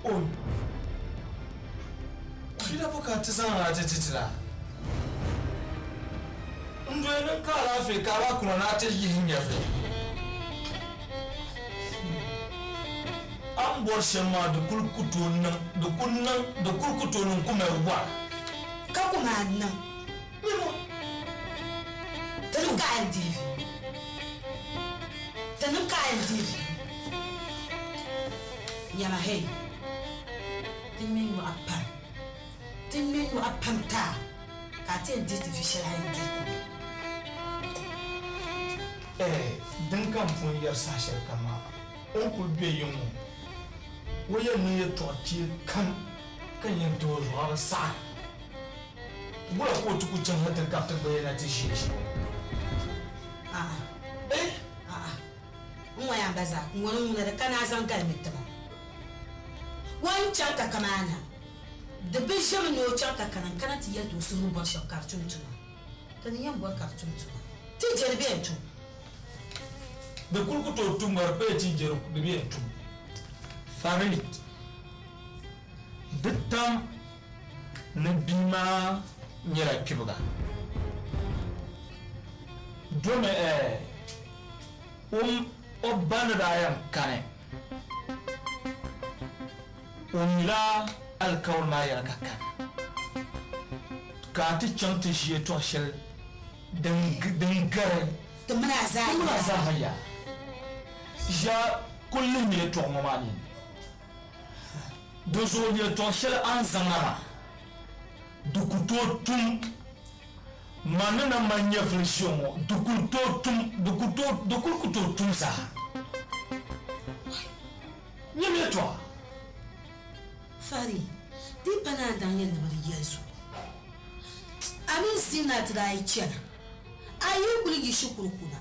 Oi! Fiila bo ka ti zaŋ a ti ti ti la? N doli niŋ ka alaafee ka a lahi kuna ni a ti yihi n nyɛvili. A ni bɔri shɛm maa di kul ku tooi niŋ, di ku niŋ, di kul ku tooi niŋ ku mali wɔra. Ka ku maa niŋ. Nimo, tinim ka a yɛn deei vi. Tinim ka a yɛn deei vi. Nyama hei, ti ŋme nyɔɣu pam, ti ŋme nyɔɣu pam taai ka a ti yɛn deei ti vi shɛli a yɛn deei ti mi. Ɛɛ, din ka m pun yɛri saha shɛli kam maa, o ni kul be yiŋ ŋɔ, o yɛn niŋ yɛtɔɣ kpee kam ka n yɛn ti o zuɣu a bi saɣi. Wula ka o ti ku chaŋ ha ti gariti gbaya na ti ʒiɛ shɛm? A'a, a'a, n ŋɔ yaa m ba zaa, ŋuni ŋuna di kana a zaŋ galimi ti ma. O ni chaŋ ka kamaana, di bi ʒimi ni o chaŋ ka kana n-kana ti yɛli ti o suhu ni bɔri shɛm ka di tum tuma. Ti ni yɛn bɔri ka di tum tuma, ti je di bɛ yɛn tum. Di kul ku tooi tum ka di kpee ti je di bɛ yɛn tum. Farid, Di tam ni bia maa nyɛla kpibiga. Domi ɛɛ o ba ni daa yɛn kani, o mila alikauli maa yɛla ka kani. Ka a ti chaŋ ti ʒi yɛtɔɣ shɛli din gari ti mini a zaa yaa. Ʒiya kul lihimi yɛtɔɣa ŋɔ maa nini. Dinzuɣu yɛtɔɣ shɛli a ni zaŋ na maa, Di ku tooi tum man ni na mali nyɛvili ʒiya ŋɔ, di kul tooi tum, di ku tooi, di kul ku tooi tum zaa. Nyam yɛtɔɣa. Fari, di yi pa ni a daŋ yɛli ni bɛ di yɛli so, a mini Zinat daa yi chana, a yi kuli yi shikuru kuna,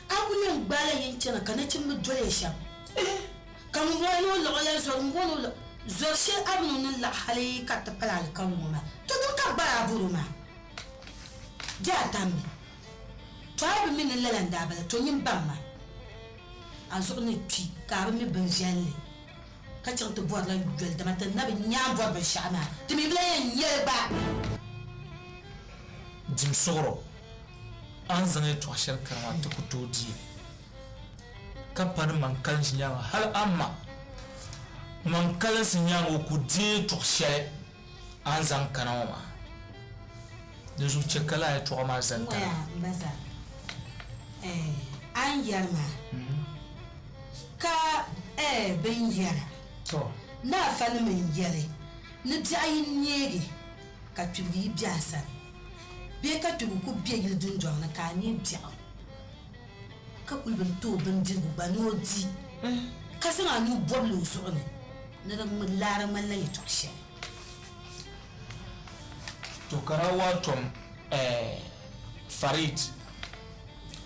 a kuli yɛn gbaala yin chana ka nachimba doli ya shɛm. Ka ŋun bɔŋɔ ni o laɣ o la zɔri, ŋun bɔŋɔ ni o laɣ zɔri shɛli a mini o ni laɣ hali ka ti pali alikauli ŋɔ maa, to din ka gbara a bɔr o maa, di a tammi. To a yi bi mi ni lala n-daa bala, to nyin baŋ ma, a zuɣu ni kpi ka a bi mi bin viɛlli, ka chaŋ ti bɔrila yoli, dama ti na bi nya a ni bɔri binshɛɣu maa, ti mi bi lan yɛn nya li gba. Dim suɣiro, a ni zaŋ yɛtɔɣ shɛli kani maa ti ku tooi di li. Ka pa ni man kalinsi nyaaŋa, hal a ma man kalinsi nyaaŋa o ku deei tuɣ shɛli a ni zaŋ kana ŋɔ maa. Dinzuɣu chɛ ka lala yɛtɔɣa maa zani tana. N ŋɔya m ba zaa, ɛɛh, a ni yɛri maa ka ɛɛh bɛ ni yɛra ni afanima n-yɛli ni biɛɣu yi neegi ka kpibigi yi be a sani bee ka kpibigi ku be yili dundɔŋ ni ka a nya biɛɣu. Ka kuli bi ti o bindirigu gba ni o di, ka zaŋ a nuu bɔbili o zuɣu ni ni di laara ŋmanila yɛtɔɣ shɛli. To ka daa waa tom Farid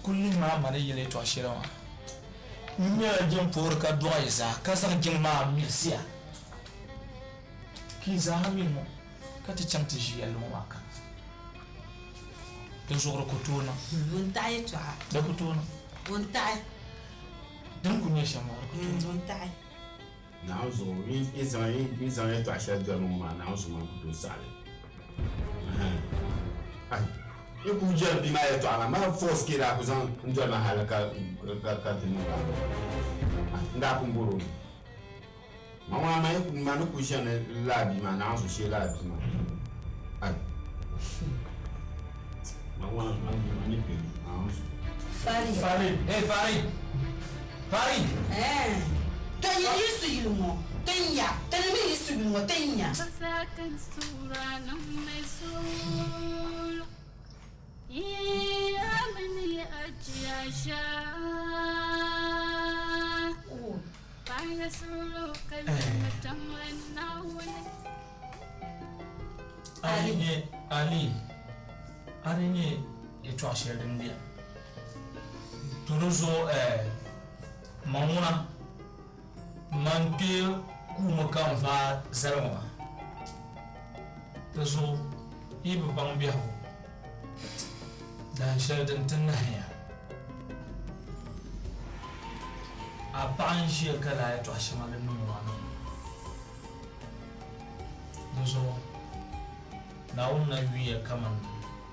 kuli lihi maa ma ni yɛli yɛtɔɣ shɛli maa. N nyɛla jiŋ puhiri ka dɔɣi yi zaa, ka zaŋ jiŋ maa milisiya ka yi zaa mi ŋɔ ka ti chaŋ ti ʒi yɛlli ŋɔ maa kani. Di zuɣu di ku tooi niŋ. Ŋun taɣi yɛtɔɣa. Di ku tooi niŋ. Ŋun taɣi. Din ku nyɛ shɛm maa di ku tooi niŋ. Ŋun taɣi. Naawuni zuɣu yi zaŋ yi zaŋ yɛtɔɣa shɛli doli ŋɔ maa Naawuni zuɣu man ku tooi saɣi li. Ai yi ku jɛri bia maa yɛtɔɣa maa maa force ka yi daa ku zaŋ n doli ma hali ka ka ka ti niŋ lala n daa pun bɔri o mi. Ma ŋuna maa yi ku ma ni ku ʒiɛmi lala bia maa Naawuni zuɣu shee lala bia maa. Ai ma ŋuna ma ni kpe Naawuni zuɣu. Farid. Farid, hey Farid. Farid. Eh. To yi yi su yili ŋɔ ti nya ti ni mi yi su yili ŋɔ ti nya. Ali nyɛ Ali a di nyɛ yɛltɔɣa shɛli din beni to di zuɣu ma ŋuna man kpe kuumi ka n vaai zali ŋɔ maa di zuɣu yi bi baŋ biɛhigu dahin shɛli din ti nahiya. A paɣa n-ʒiya ka lala yɛtɔɣ shɛŋa din niŋ maa niŋ. Dinzuɣu Naawuni na yuya kaman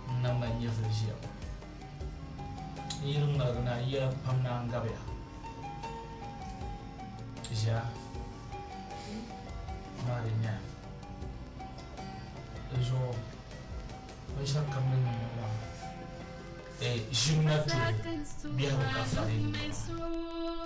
n na mali nyɛvili ʒiya ŋɔ. N yi di ŋmaligi na, yɛla pam naan gabiya. Ʒiya maa di nyaya. Dinzuɣu binshɛɣu kam ni niŋ ŋɔ maa. Ʒim na tuhi biɛhigu ka fari yi ŋɔ maa.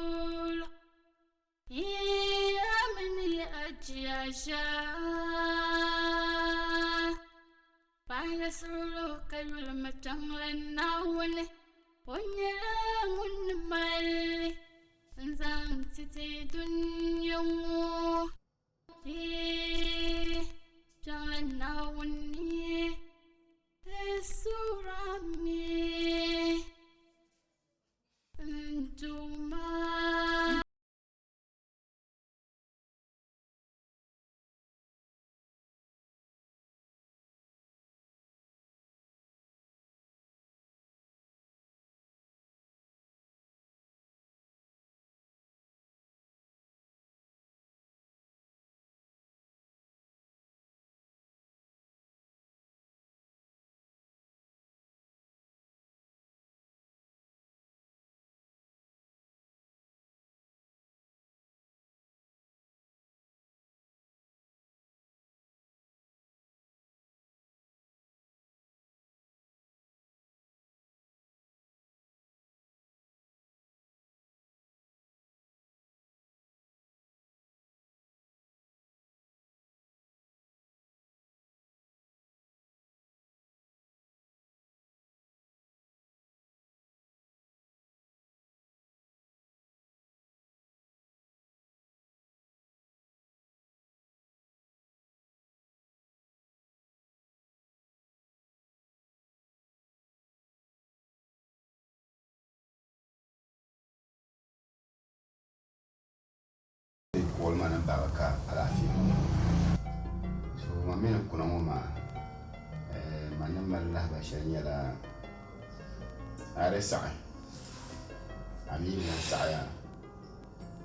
call ma ni m baaba ka alaafee ŋɔ maa. So ma mi ni kuna ŋɔ maa, eh, ma ni mali lahibali shɛli nyɛla a di saɣi, a mi yi bi lan saɣi ya,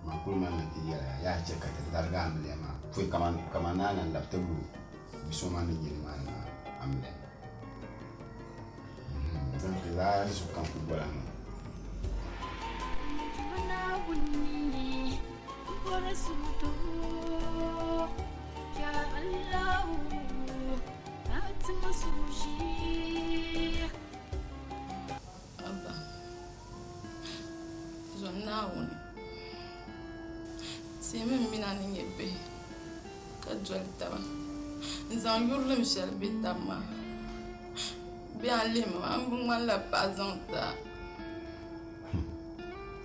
man kuli mali ni ti yɛli ya, yaa chɛ ka ti larigi amiliya maa pɔi kaman naa lan labi ti lu bi so maa ni nyɛ nimaani maa amiliya. Din ti zaa zuɣu kam ku bɔla ŋɔ. Abba, zom Naawuni, teemi m mini a ni nyɛ bihi ka doli taba n-zaŋ yurilim shɛli be tab maa. Bee a ni lihi ma maa, m bi ŋmanila paɣa zaŋ ti a.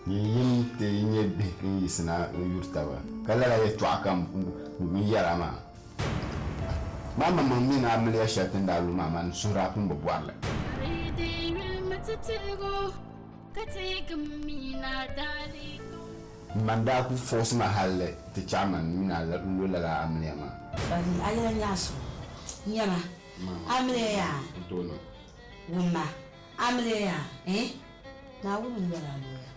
Nyin yim ti yi nyɛ bihi n-yiɣisina n-yuri taba, ka lala yɛtɔɣa ka n yɛra maa. Maa maŋmaŋ mi ni amiliya shɛli ti ni daa lu maa, man suhuri a pun bi bɔri li. Man daa ku force ma halli ti chaɣ man mini a lu lala amiliya maa. Fali, a yɛla nyaɣisim nyɛma amiliya yaa? Wumma amiliya yaa eh? Naawuni n-lɔri amiliya.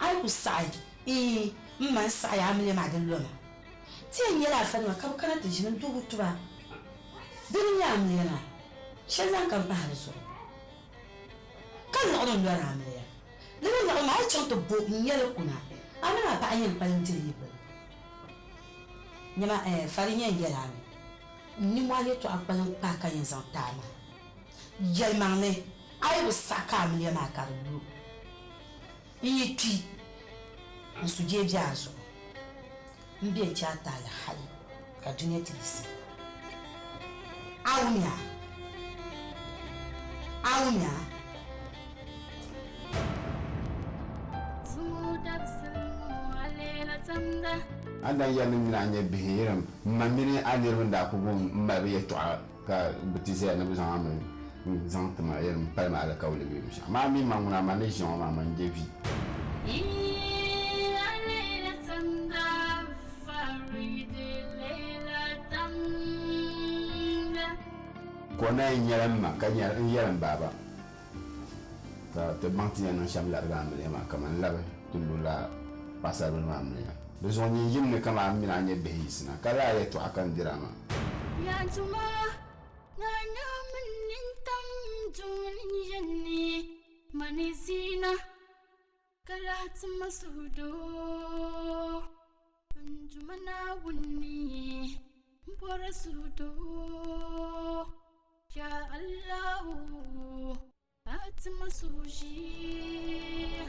A yi ku saɣi, iin, m ma n-saɣi amiliya maa di lɔma. Ti yɛn nyɛla afanima ka bɛ kana ti ʒini n-duhi bɛ tuba. Dini n-nyɛ amiliya maa? Shɛli lan ka m-pahi di zuɣu. Ka liɣiri n-lɔri amiliya. Di mi liɣiri maa, a yi chaŋ ti bo n-nya li kuna, a mini a paɣa yɛn kpalim diri yi bini. Nyama, ɛɛh, Fari yɛn yɛl a mi, n nimɔhi yɛtɔɣa kpalim kpahi ka yɛn zaŋ ti a maa. Yɛlimaŋli, a yi bi saɣi ka amiliya maa ka di lu, n yi kpi, n sujee be a zuɣu. M be n-chɛ a taali hali ka dunia ti yiɣisi. A wumya? A wumya? A ni daa yɛli ni m mini a nyɛ bihi yirim, m ma mini a niriba n-daa ku bo m-mali bɛ yɛtɔɣa ka bɛ ti zaya ni bɛ zaŋ a mi n-zaŋ ti ma yɛli m pali ma alikauli bee binshɛɣu. Amaa a mi man ŋuna, man ni ʒiya ŋɔ maa, man je vi. Ka o naan yɛli m ma ka n yɛli m baaba, Ka ti baŋ ti yɛn niŋ shɛm larigi amiliya maa kaman labi ti lu la paɣisaribila maa amiliya. Di zuɣu nyin yim ni kaman a mini a nyɛ bihi yiɣisina, ka lala yɛtɔɣa ka n diri a maa. Ka lahi ti ma suhudoo, n Duuma Naawuni, m bɔri suhudoo. Ya Allahu, a ti ma suhuʒia.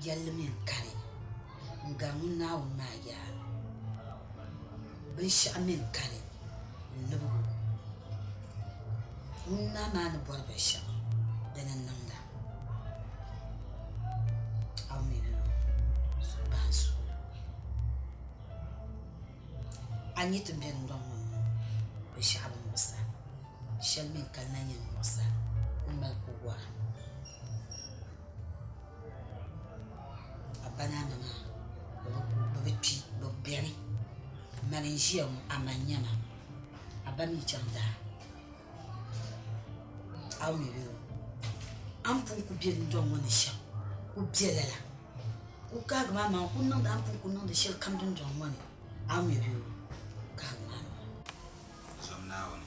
Yɛlli mi n-kani n-gari ŋun Naawuni maa yaa. Binshɛɣu mi n-kani. N-libigi o. Ŋun naa maa ni bɔri binshɛɣu, dini n-niŋda. A mi bɛ o zuɣu bahi n suhu. A ni ti be dundɔŋ ŋɔ ni ŋɔ, binshɛɣu bi muɣis a. Shɛli mi n-kanna yɛn muɣis a, n mali kugɔra. A ba ni a ma maa, bɛ bi kpi, bɛ beni. Mani n-ʒiya ŋɔ, a ma n-nyɛ ma. A ba mi chaŋ daa. A mi bɛ o, a ni pun ku be dundɔŋ ŋɔ ni shɛm, ku be lala. Ku kahigimi a maŋa, ku niŋdi a ni pun ku niŋdi shɛlikam dundɔŋ ŋɔ ni. A mi bɛ o, kahigimi a maŋa. Zom Naawuni,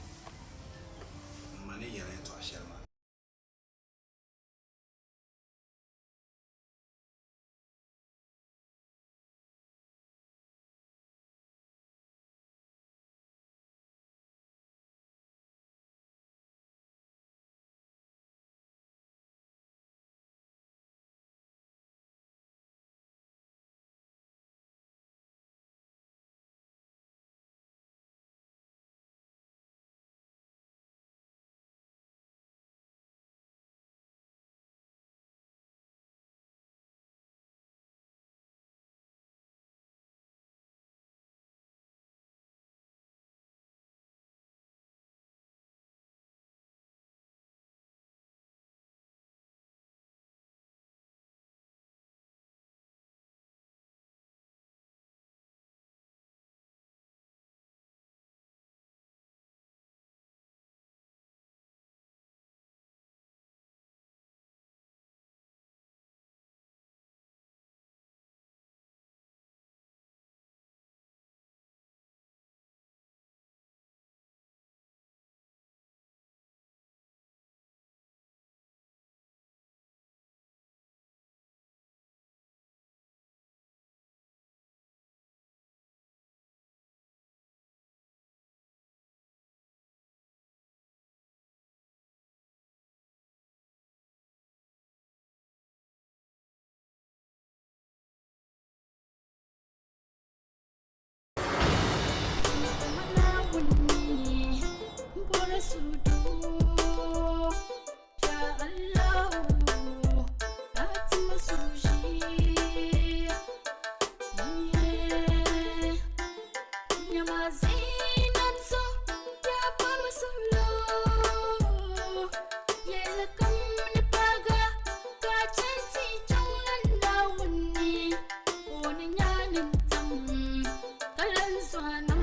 m ma ni yɛri yɛtɔɣ shɛli maa. Kalan zuwa nan.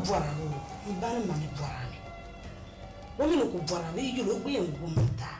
bɔra o, m ba ni ma mi bɔra mi. O mi ni ku bɔra mi, yi yuli o gba yɛn gummi n-ti a.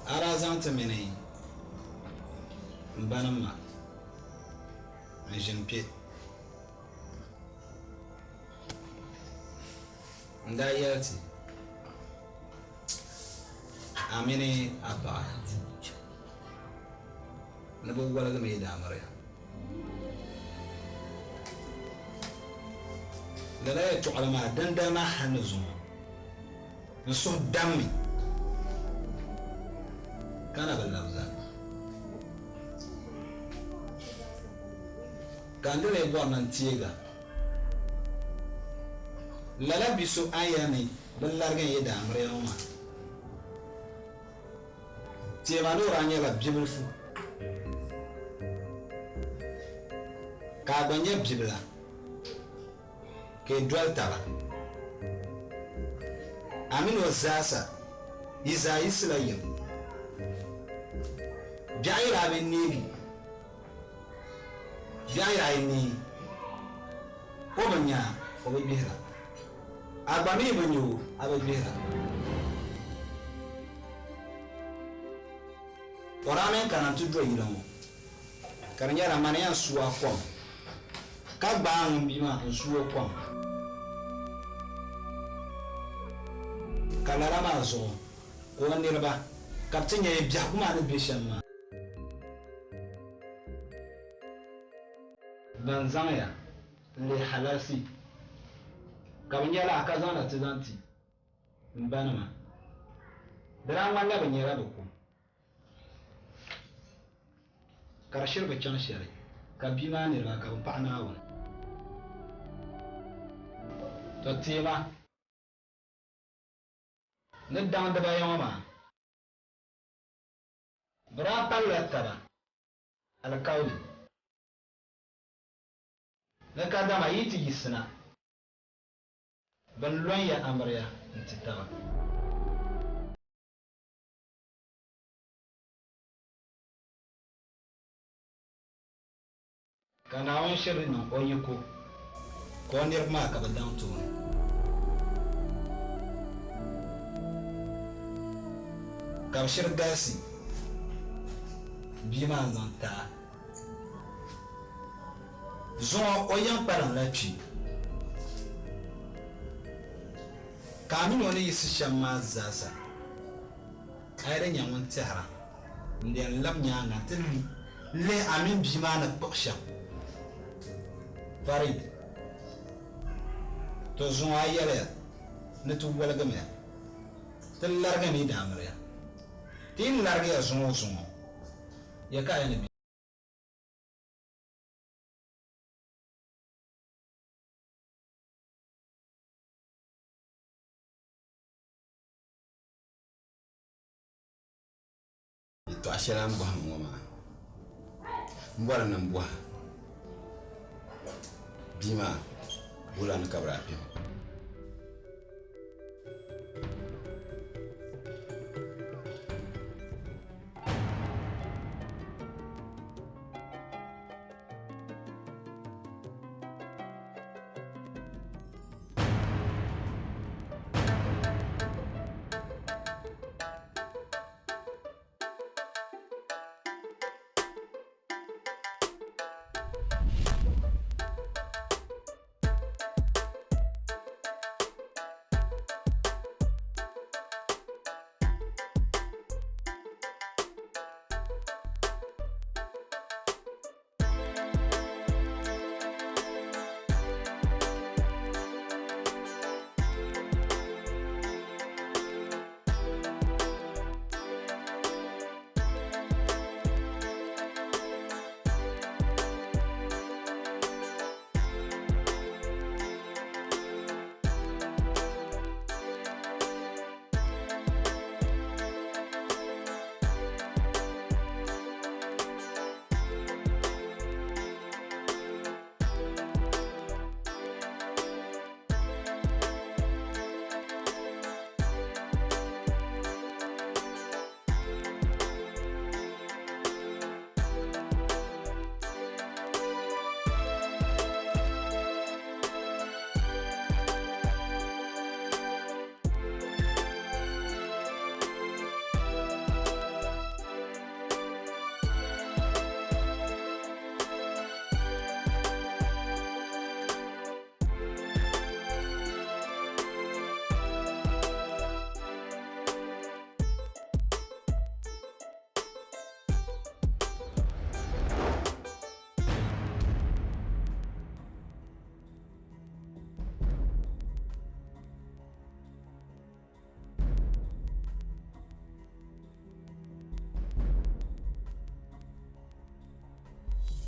A daa zaŋ ti mini m ba ni ma n-ʒini kpe. N daa yɛli ti a mini a paɣa ni bɛ waligimi yi daamiriya. Lala yɛtɔɣili maa dindali maa hal ni zuŋɔ, n suhu dammi ka na bi labi zaa. Ka n di lee bɔri ni n teeg a. Lala bi so a ni yɛli ni bɛ larigi n yi daamiriya ŋɔ maa, teema ni o daa nyɛla bibilifu ka a gba nyɛ bibila ka yi doli taba. A mini o zaasa, yi zaa yiɣisila yim. Biɛɣu yi daa bi neegi, biɛɣu yi daa yi neei, o bi nya a, o bi gbihira. A gba mi bi nya o, a bi gbihira. O daa mi kana nti do yili ŋɔ, ka di nyɛla mani yɛn su a kom, ka gbaai ŋun bia maa n-su o kom. Ka lala maa zuɣu ka o niriba ka bɛ ti nya yi biɛhigu maa ni be shɛm maa. Bɛn zaŋ ya n-leei halalisi, ka bɛ nyɛla a ka zaŋ na ti zaŋ ti m banima. Di daa ŋmanila bɛ nyɛla bɛ ko, ka di shiri bi chaŋ shɛli, ka bia maa niriba ka bɛ paɣi Naawuni. Tɔ teema ni daŋdiba ya ŋɔ maa, bɛ daa palila taba alikauli ni kadama yi ti yiɣisina, bɛ ni lɔn ya amiliya n-ti taba. Ka Naawuni shiri niŋ o yiko ka o niriba maa ka bɛ daŋ tooni. Ka bɛ shiri galisi bia maa n-zaŋ ti a. Zuŋɔ o yɛn kpalimla kpi, ka a min o ni yiɣisi shɛm maa zaasa, a yi di nya ŋun tɛhira n-yɛn lab nyaaŋa nti lihi a mini bia maa ni kpuɣi shɛm. Farid, To zuŋɔ a yɛliya ni ti woligimiya, ti larigimi yi daamiriya. Ti yi larigiya zuŋɔ zuŋɔ, ya ka a yɛn ni be? Yɛtɔɣ shɛli a ni bɔhim ŋɔ maa, m bɔri ni m bɔhi bia maa wula ni ka bɛ daa kpɛh o?